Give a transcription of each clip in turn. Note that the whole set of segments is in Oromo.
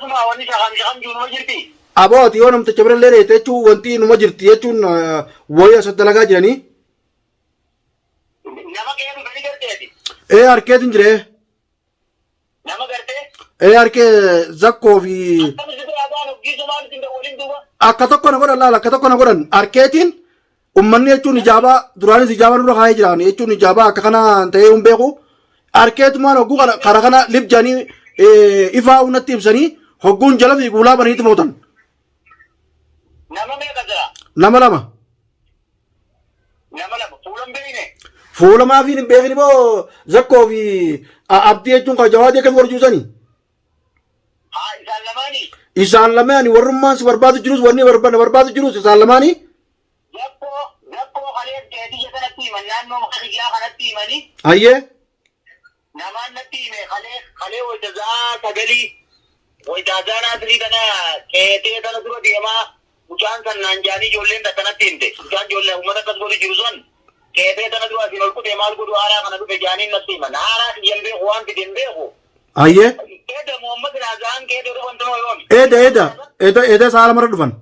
Akkasuma wanni shakam shakam jiru numa jirti. Aboo ati yoo namticha bira illee dheeyte jechuun wanti numa jirti jechuun wayii asatti dalagaa jiranii. Nama qe'ee dhufe ni garteeti. Ee harkeetiin jiree. Nama gartee. Ee harkee zakkoo fi Akkami si biraa ba'an hoggiisuu maal ittiin dawwalin duuba. Akka tokko na godhan laala, akka tokko na godhan harkeetiin. Ummanni jechuun ijaabaa duraanis ijaabaa nurra kaa'ee jiraan jechuun ijaabaa akka kana ta'ee hin beeku. Harkeetumaan hogguu kana kara kana lib jedhanii ifaa natti ibsanii hogguun jala fi guulaa baniiti mootan. Nama meeqa jira? Nama lama. Nama lama. Fuula hin beekne. Fuula maafiin hin beekni boo Zakkoo fi Abdii jechuun kan Jawaadii akkas godhu sani. Haa isaan lamaanii. Isaan lamaani warrummaan si barbaadu jirus wanni na barbaadu jirus isaan lamaani. Zakkoo zakkoo kalee keetiyya sanatti himan naannoo maka kiyyaa kanatti himanii. Hayyee. Namaan natti hime kalee kalee wayita za'aa sagalii wayita azaan asrii tana qeetee tana dura deemaa mucaan san naan jaanii ijoolleen takka natti himte. Mucaan ijoollee uummata akkas godhu jiru san qeetee tana dura asiin ol kutee maal godhu haaraa kana dhufe jaaniin natti himan. Haaraa kiyya hin beeku waan fide hin beeku. Hayyee. Eeda Muhammad Raazaan qeetee dhufan tunoo yoomi? Eeda eeda eeda eeda sa'a lamarra dhufan.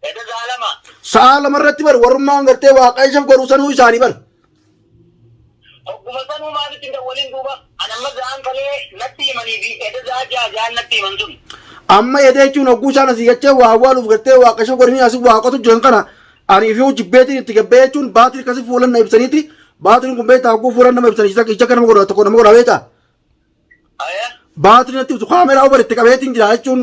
Eda sa'a lama. Sa'a lama irratti bar warrummaan gartee waaqa isaaf godhu sanuu isaanii bar. Hogguma sanuu maalitti hin dawwalin duuba? An amma za'aan kalee natti himanii fi eda za'a ja'a za'aan natti himan sun. Amma eda jechuun hogguu isaan asii gachee waa awwaaluuf gartee waaqa isaaf godhanii asii waaqatu jiran kana ani fi jibbeetiin itti gabbee jechuun baatirii akkasii fuulan na ibsaniiti. Baatiriin kun beektaa hogguu fuulan nama ibsanii ija akka nama godha tokko nama godha beektaa. Baatirii natti ibsu kaameraa ubar itti qabeetiin jira jechuun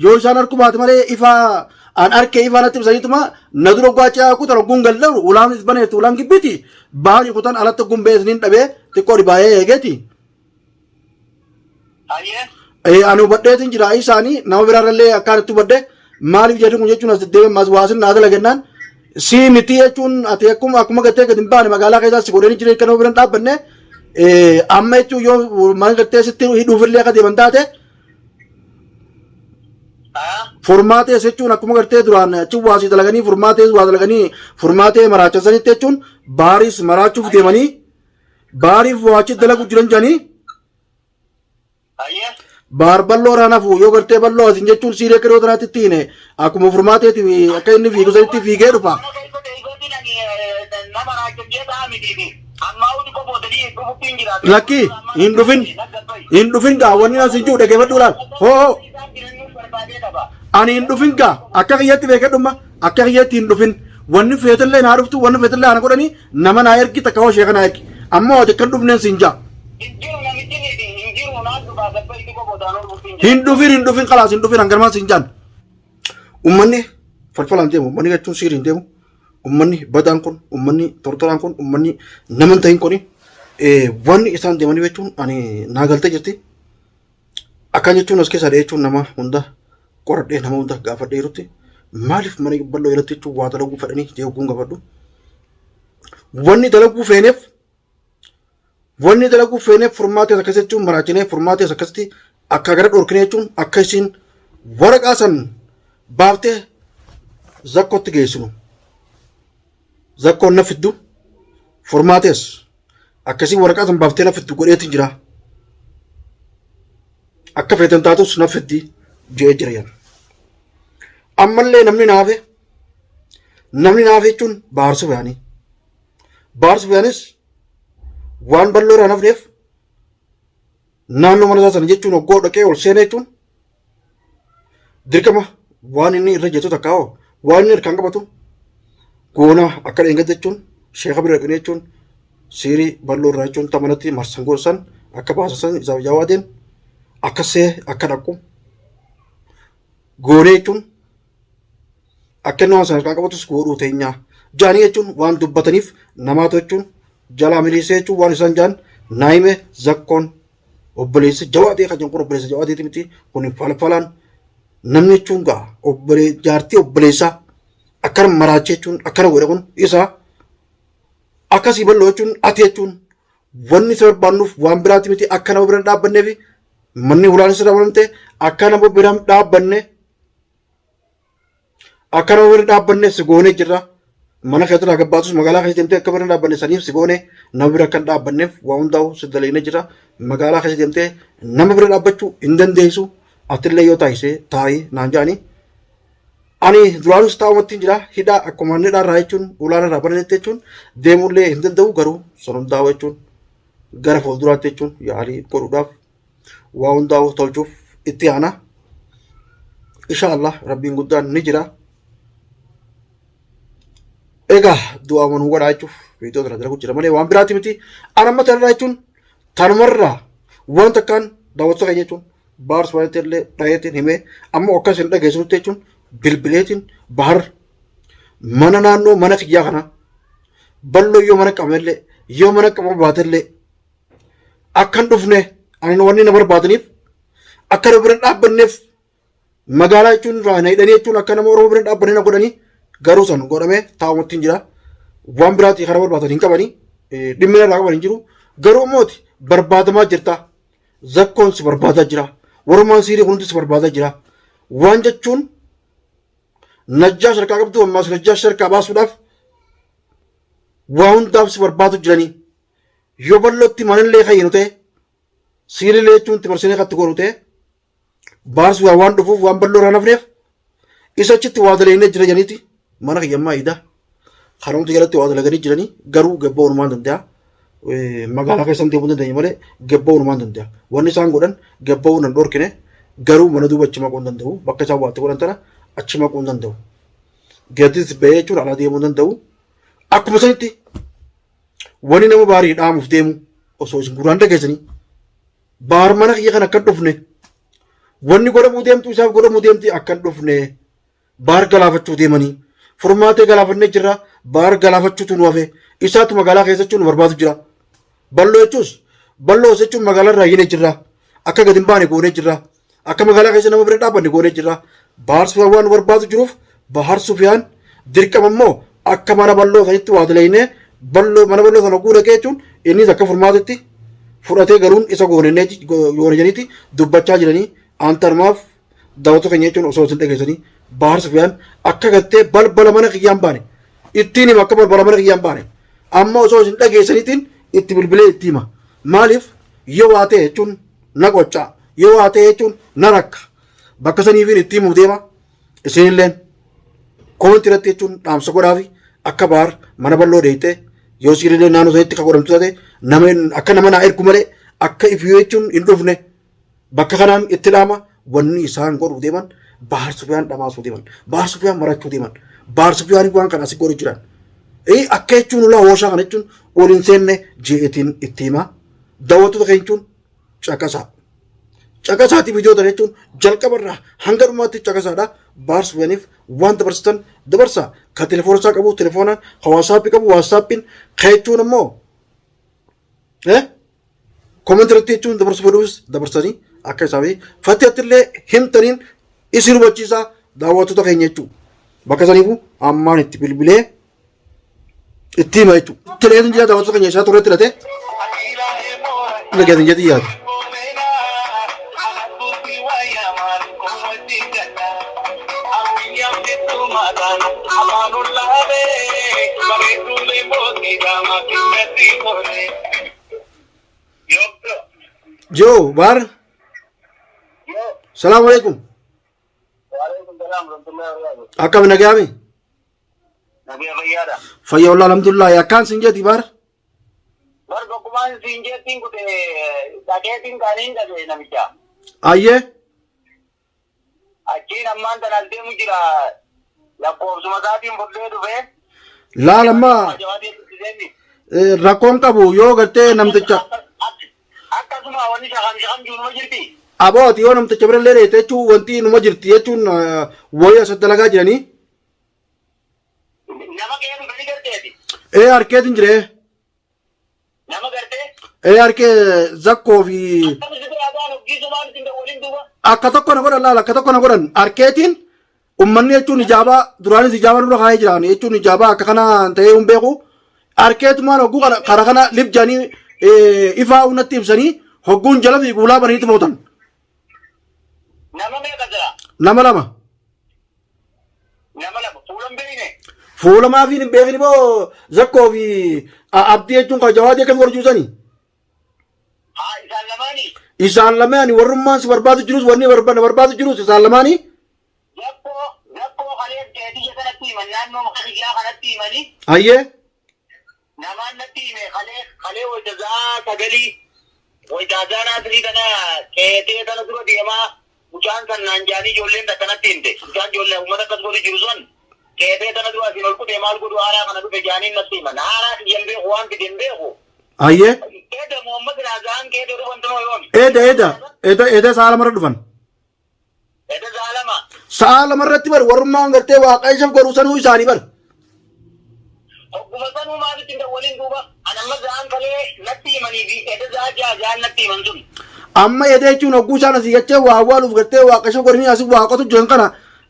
yoo isaan harku baate malee ifaa an harkee ifaa natti ibsaniituma na dura gwaa kutan ogguun galleeru ulaanis baneetu ulaan gibbiiti baanii kutan alatti ogguun beesniin dhabee xiqqoo dhibaayee eegeeti. Ani hubadheetiin jira isaanii nama biraarrallee akkaan itti hubadhe maaliif jedhu kun jechuun as deddeebiin maas waasin naa dalagennaan sii miti jechuun ati akkuma akkuma gartee gadi hin baane magaalaa keessaa si godhanii jireenya nama biraan dhaabbanne amma jechuun yoo mana gartee sitti hidhuufillee akka deeman taate furmaatees jechuun akkuma gartee duraan achi waasii dalaganii furmaatees waa dalaganii furmaatee maraachan sanitti jechuun baariis maraachuuf deemanii baariif waa achi dalagu jiran jedhanii Hayyee. Baar balloo irraa nafu yoo gartee balloo asin jechuun siiree akka dhiyoo tanaatti itti hine akkuma furmaateeti akka inni fiigu sanitti fiigee dhufa. Mana keessa teessotiin ani nama raajjatee ta'a mitiiti. Ammaa uti qofootanii dhufutti hin jiraatu. Lakki hin dhufin hin dhufin gaa wanni asin jiru dhaggeeffadhu laal. Hoo hoo Isaan jirannuuf barbaadee qaba. ani hin dhufin gaa akka kiyyatti beekadhumma akka kiyyatti hin dhufin wanni feetallee naa dhuftu wanni feetallee ana godhanii nama naa ergi takka hoo sheeka naa ergi ammoo ati akka hin dhufneen siin jaa. Hin jiru namichi niiti hin jiru naan dhufaa gabba itti qofotaan ol bultiin jira. Hin dhufin hin dhufin kalaas hin dhufin hangarmaan siin jaan. Ummanni falfalaan deemu ummanni jechuun siiriin deemu ummanni badaan kun ummanni tortoraan kun ummanni nama hin ta'in kun wanni isaan deemanii jechuun ani naa galtee jirti. Akkan jechuun as keessaa jechuun nama hunda qoradhee nama hunda gaafadhee jirutti maaliif mana bal'oo jalatti jechuun waa dalaguu fedhanii jeeguun gaafadhu. Wanni dalaguu feeneef Wanni dalaguu feeneef furmaatee akkas jechuun maraachinee furmaatee akkasitti akka gara dhorkine jechuun akka isiin waraqaa san baaftee zakkootti geessinu. Zakkoon na fiddu furmaatees akkasii waraqaa san baaftee na fiddu godheetiin jira. Akka feeten taatus na fiddi je'ee jira yan. Ammallee namni naafe namni naafe jechuun baarsu fe'anii. Baar Sufiyaanis waan bal'oo irraa hafneef naannoo mana isaa sana jechuun hoggoo dhaqee ol seenee jechuun dirqama waan inni irra jettu takka hoo waan inni harkaan qabatu goonaa akka dheengadda jechuun sheeka bira dhaqanii jechuun siirii bal'oo irraa jechuun tamanatti marsan gorsan akka baasan isaaf jawaadeen akka see akka dhaqu goonee jechuun akka inni waan sana harkaa qabatus godhuu teenyaa jaanii jechuun waan dubbataniif namaatu jechuun jalaa miliisee jechuun waan isaan jaan naayime zakkoon obboleessi jawaadee kan jedhu kun obboleessa jawaadeeti miti kun falfalaan namni jechuun gaa obbolee jaartii obboleessaa akkana maraachee jechuun akkana godhe kun isaa akkasii bal'oo jechuun ati jechuun wanni isa barbaannuuf waan biraati miti akka nama bira hin dhaabbanneef manni hulaan isa dabalamte akka nama bira hin dhaabbanne akka nama bira hin dhaabbanne si goonee jirra. Mana keessa irraa gabbaatus magaalaa keessa deemtee akka bira hin dhaabbanne saniif si goone nama bira akka hin dhaabbanneef waa hundaa'u si dalagnee jirra. Magaalaa keessa deemtee nama bira dhaabbachuu hin dandeessu. Atillee yoo taasise taa'i naan jedhani. Ani duraanus taa'umatti hin jira. Hidhaa akkuma inni hidhaa irraa jechuun ulaan irraa bananetti jechuun deemullee hin danda'u garuu san hundaa'u jechuun gara fuulduraatti jechuun yaalii godhuudhaaf waa hundaa'u tolchuuf itti aana. Insha Allah rabbiin guddaan ni jira. Egaa du'aa manuu godhaa jechuuf viidiyoo kana dalagu jira malee waan biraati miti. Ani amma tanarraa jechuun tanumarraa waan takkaan daawwattoota keenya jechuun baars waanti illee dhaheetiin himee amma akkas hin dhageessinutti jechuun bilbileetiin bahar mana naannoo mana kiyyaa kana balloo yoo mana qabamellee yoo mana qabamu baatellee akka hin dhufne ani wanni na barbaadaniif akka na bira dhaabbanneef Magaalaa jechuun irraa na hidhanii jechuun akka nama Oromoo bira hin dhaabbanne na godhanii garuu san godhamee taa'umatti hin jira. Waan biraatii karaa barbaadan hin qabanii dhimmi irraa qaban hin jiru. Garuu immooti barbaadamaa jirta. Zakkoon si barbaadaa jira. Warumaan siirii hundi si barbaadaa jira. Waan jechuun najjaa sharkaa qabdu ammaas najjaa sharkaa baasuudhaaf waa hundaaf si barbaadu jiranii. Yoo bal'ootti manallee fayyinu ta'e siirilee jechuun itti marsinee katti goonu ta'e Baars waa waan dhufuuf waan bal'oo irraa nafneef isa achitti waa dalagnee jira jedhaniiti mana kiyyammaa ida kanumti jalatti waa dalaganii jiranii garuu gabbaa oolmaan danda'a. Magaalaa keessan deemuu dandeenye malee gabbaa oolmaan danda'a. Wanni isaan godhan gabbaa nan dhorkine garuu mana duuba achi maquu hin danda'u. Bakka isaan waatti godhan tana achi maquu hin danda'u. Gadis ba'ee jechuun alaa deemuu hin danda'u. Akkuma sanitti wanni nama baarii dhaamuuf deemu osoo isin gurraan dhageessanii Baar mana kiyya kan akka hin dhufne. Wanni godhamuu deemtu isaaf godhamuu deemti akka hin dhufne. Baar galaafachuu deemanii. Furmaatee galaafannee jirra. Baar galaafachuutu nu hafe. Isaatu magaalaa keessa jechuun nu barbaadu jira. Balloo jechuus balloo jechuun magaalaa irraa hiinee jirra. Akka gadi hin baane goonee jirra. Akka magaalaa keessa nama bira dhaabbanne goonee jirra. Baar Sufiyaan waan nu barbaadu jiruuf Bahar Sufiyaan dirqama immoo akka mana balloo sanitti waa dalaynee balloo mana balloo sana oguu dhaqee jechuun innis akka furmaatitti fudhatee galuun isa goonennee goone jedhaniiti dubbachaa jiranii antanumaaf daawwattoota keenya jechuun osoo isin dhageessanii Bahar Sufiyaan akka gartee balbala mana kiyyaan baane ittiin hima akka balbala mana kiyyaan baane amma osoo isin dhageessaniitiin itti bilbilee itti hima maaliif yoo waa ta'e jechuun na qoccaa yoo waa ta'e jechuun na rakka bakka saniifiin itti himuu deema isinilleen koomenti irratti jechuun dhaamsa godhaafi akka baar mana bal'oo deeyxee yoo sirillee naannoo sanitti ka godhamtu taate nama akka nama naa ergu malee akka ifiyoo jechuun hin dhufne bakka kanaan itti dhaama wanni isaan godhuu deeman Baar Sufiyaan dhamaasuu deeman Baar Sufiyaan marachuu deeman Baar Sufiyaan waan kana asii godhu jiran ee akka jechuun ulaa hooshaa kana jechuun ol hin seenne jeetiin itti himaa daawwattoota keenya jechuun caqasaa. Caqasaatii viidiyoo tana jechuun jalqabarraa hanga dhumaatti caqasaadha. Baar Sufyaaniif waan dabarsitan dabarsaa. Ka telefoona isaa qabu telefoonaan, ka waasaappii qabu waasaappiin, ka jechuun immoo koomenti irratti jechuun dabarsuu fedhuufis dabarsanii akka isaa fi fattiatti illee himtaniin isin hubachiisaa daawwattoota keenya jechuudha. Bakka saniifuu ammaan itti bilbilee itti hima jechuudha. Itti hidhateetu jira daawwattoota keenya isaa turreetti hidhatee dhageetin jedhi yaadu. Joo baar. Salaamu alaikum. Akkam nagaami? Nagaya fayyaadha. Fayyaa wallah alhamdulillah akkaan sin jeeti bar. Bar bakkumaan siin jettiin kute dhaqeetiin kaaniin dhabe namicha. Ayyee. Achiin ammaan tana as deemu jira. Lakkoofsuma isaatiin fudhee dhufee. Laal amma rakkoon qabu yoo gartee namticha Akkasuma wanni shakam shakam jiru numa jirti. Aboo ati yoo namticha bira illee dheete jechuun wanti numa jirti jechuun wayii asatti dalagaa jiranii. Nama qe'ee dhufe ni garteeti. Ee harkeetiin jiree. Nama gartee. Ee harkee zakkoo fi Akkami si biraa ba'an hoggiisumaan isin waliin duuba. Akka tokko na godhan laal akka tokko na godhan harkeetiin ummanni jechuun ijaabaa duraanis ijaabaa nurra kaa'ee jiraan jechuun ijaabaa akka kana ta'ee hin beeku harkeetumaan hogguu kana kara kana libjanii ifaa natti ibsanii hogguun jala fi guulaa bananiitti mootan. Nama meeqa jira? Nama lama. Nama lama. Fuula hin beekne. Fuula maafiin hin beekni moo zakkoo fi abdii jechuun kan jawaadii akkas godhu juusanii. Haa isaan lamaanii. Isaan lamaani warrummaan si barbaadu jirus wanni na barbaadu jirus isaan lamaani. Zakkoo zakkoo kalee keetiyya kanatti himan naannoo maka kiyyaa kanatti himanii Hayyee. namaan natti hime kalee kalee wayita za'aa sagalii wayita azaanaa asirii tana qeetee tana dura deemaa mucaan san naan jaanii ijoolleen takka natti himte. Mucaan ijoollee uummata akkas godhu jiru sun qeetee tana dura asiin ol kutee maal godhu haaraa kana dhufe jaaniin natti himan. Haaraa kiyya hin beeku waan fide hin beeku. Hayyee. Eeda Muhammad Raazaan qeetee dhufan tunoo yoomi? Eeda eeda eeda eeda sa'a lamarra dhufan. Eeda sa'a 2. Sa'a lamarratti bar warrummaan gartee waaqa isheef godhu sanuu isaanii bar. Hogguma sanuu maalitti hin dawwalin duuba? An amma za'aan kalee natti himanii fi eda za'a 6 za'aan natti himan sun. Amma eda jechuun hogguu isaan asii gachee waa awwaaluuf gartee waaqa ishee godhanii asii waaqatu jiran kana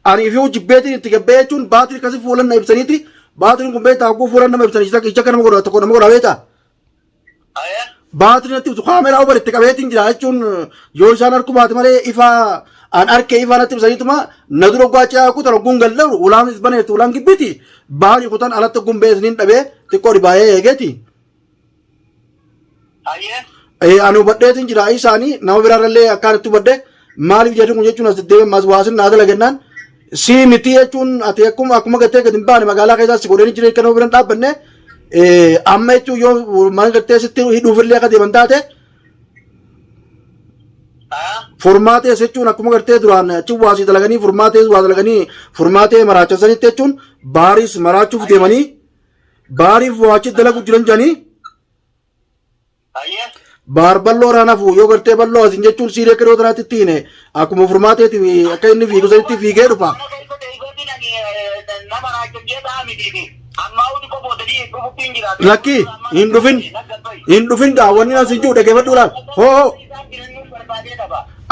ani ifuu jibbeetiin itti gabbee jechuun baatirii akkasii fuulan na ibsaniiti baatiriin kun beektaa hogguu fuulan nama ibsan ija akka nama godha tokko nama godha beektaa. Baatirii natti ibsu kaameraa obar itti qabeetiin jira jechuun yoo isaan harku baate malee ifaa an harkee ifaa natti ibsaniituma na dura gwaa ce'aa kutan ogguun galleeru ulaan baneetu ulaan gibbiiti baarii kutan alatti ogguun beesniin dhabee xiqqoo dhibaayee eegeeti. Hayyee. Ani hubadheetiin jira isaanii nama biraarrallee akkaan itti hubadhe maaliif jedhu kun jechuun as deddeebiin maas waasin naa dalagennaan si miti jechuun ati akkuma akkuma gartee gadi hin baane magaalaa keessaa si godhanii jireenya kan nama biraan dhaabbanne amma jechuun yoo mana gartee sitti hidhuufillee akka deeman taate furmaatee jechuun akkuma gartee duraan achi waasii dalaganii furmaatee waa dalaganii furmaatee maraachan sanitti jechuun baariis maraachuuf deemanii baariif waa achi dalagu jiran jedhanii Hayyee. Baar balloo irraa nafu yoo gartee balloo asin jechuun siiree akka dhiyoo tanaatti itti hine akkuma furmaateeti akka inni fiigu sanitti fiigee dhufa. Mana keessa teesseetiin ani nama raachachee ta'a mitiiti. Ammaa uti qofootanii dhufutti hin jiraatu. Lakki hin dhufin hin dhufin gaa wanni asin jiru dhaggeeffadhu laal. Hoo hoo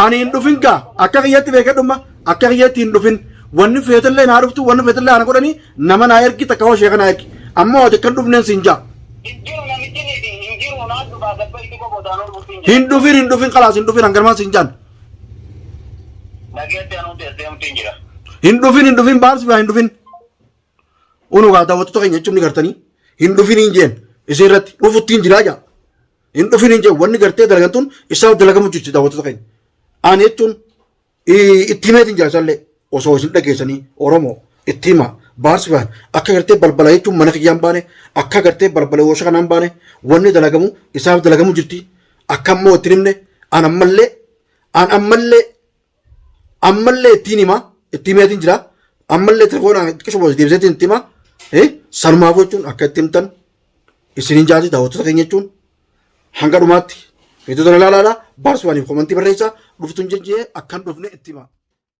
ani hin dhufin gaa akka kiyyatti beekadhumma akka kiyyatti hin dhufin wanni feetallee naa dhuftu wanni feetallee ana godhanii nama naa ergi takka hoo sheeka naa ergi ammoo ati akka hin dhufneen siin jaa. Hin jiru namichi niiti hin jiru naan dhufaa gabba itti qofotaan ol butti hin jira. Hin dhufin hin dhufin kalaas hin dhufin hangarmaan siin jaan. Nageetti anuu deemtu hin jira. Hin dhufin hin dhufin baarsi biraa hin dhufin. Unu gaa daawwattoota keenya jechuun ni gartanii hin dhufin hin jeen isin irratti dhufutti hin jiraa jaa. Hin dhufin hin jeen wanni gartee dalagan tun isaaf dalagamu jirti daawwattoota keenya. Ani jechuun itti himeetiin jira isallee osoo isin dhageessanii Oromoo itti hima baarsi baan akka gartee balbala jechuun mana kiyyaan baane akka gartee balbala yoosha kanaan baane wanni dalagamu isaaf dalagamu jirti akka ammoo itti himne an ammallee an ammallee ammallee ittiin hima itti himeetiin jira ammallee telefoonaan xiqqishuma deebiseetiin itti hima sanumaaf jechuun akka itti himtan isinin jaati daawwattoota keenya jechuun hanga dhumaatti viidiyoo tana ilaalaadha baarsi waaniif komantii barreessaa dhuftuun jejjee akkan dhufne itti hima.